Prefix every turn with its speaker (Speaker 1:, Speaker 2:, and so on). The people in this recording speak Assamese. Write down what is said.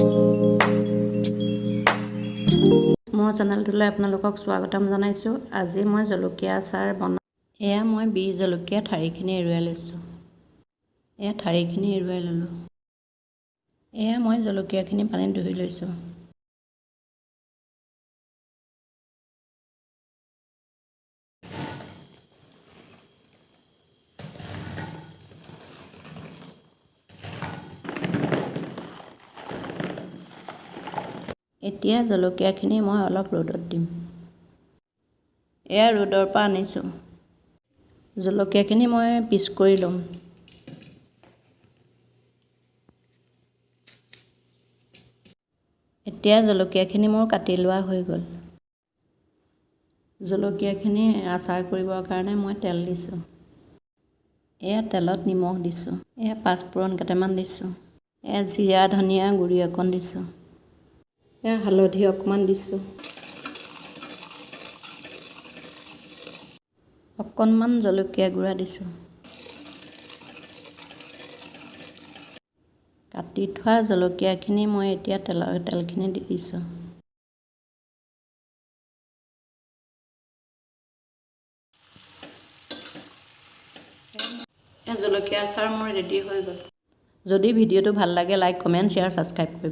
Speaker 1: মোৰ চেনেলটোলৈ আপোনালোকক স্বাগতম জনাইছোঁ। আজি মই জলকীয়া আচাৰ বনাম। এয়া মই বিহ জলকীয়া ঠাৰিখিনি এৰুৱাই লৈছোঁ। এয়া ঠাৰিখিনি এৰুৱাই ল'লোঁ। এয়া মই জলকীয়াখিনি পানীত ধুই লৈছোঁ। এতিয়া জলকীয়াখিনি মই অলপ ৰ'দত দিম। এয়া ৰ'দৰ পৰা আনিছোঁ। জলকীয়াখিনি মই পিচ কৰি ল'ম। এতিয়া জলকীয়াখিনি মোৰ কাটি লোৱা হৈ গ'ল। জলকীয়াখিনি আচাৰ কৰিবৰ কাৰণে মই তেল দিছোঁ। এয়া তেলত নিমখ দিছোঁ। এয়া পাঁচফোৰণ কেইটামান দিছোঁ। এয়া জিৰা ধনিয়া গুড়ি অকণ দিছোঁ। এয়া হালধি অকণমান দিছোঁ। অকণমান জলকীয়া গুড়া দিছোঁ। কাটি থোৱা জলকীয়াখিনি মই এতিয়া তেলখিনি দি দিছোঁ। জলকীয়া আচাৰ মোৰ ৰেডি হৈ গ'ল। যদি ভিডিঅ'টো ভাল লাগে, লাইক, কমেণ্ট, শ্বেয়াৰ, ছাবস্ক্ৰাইব কৰিব।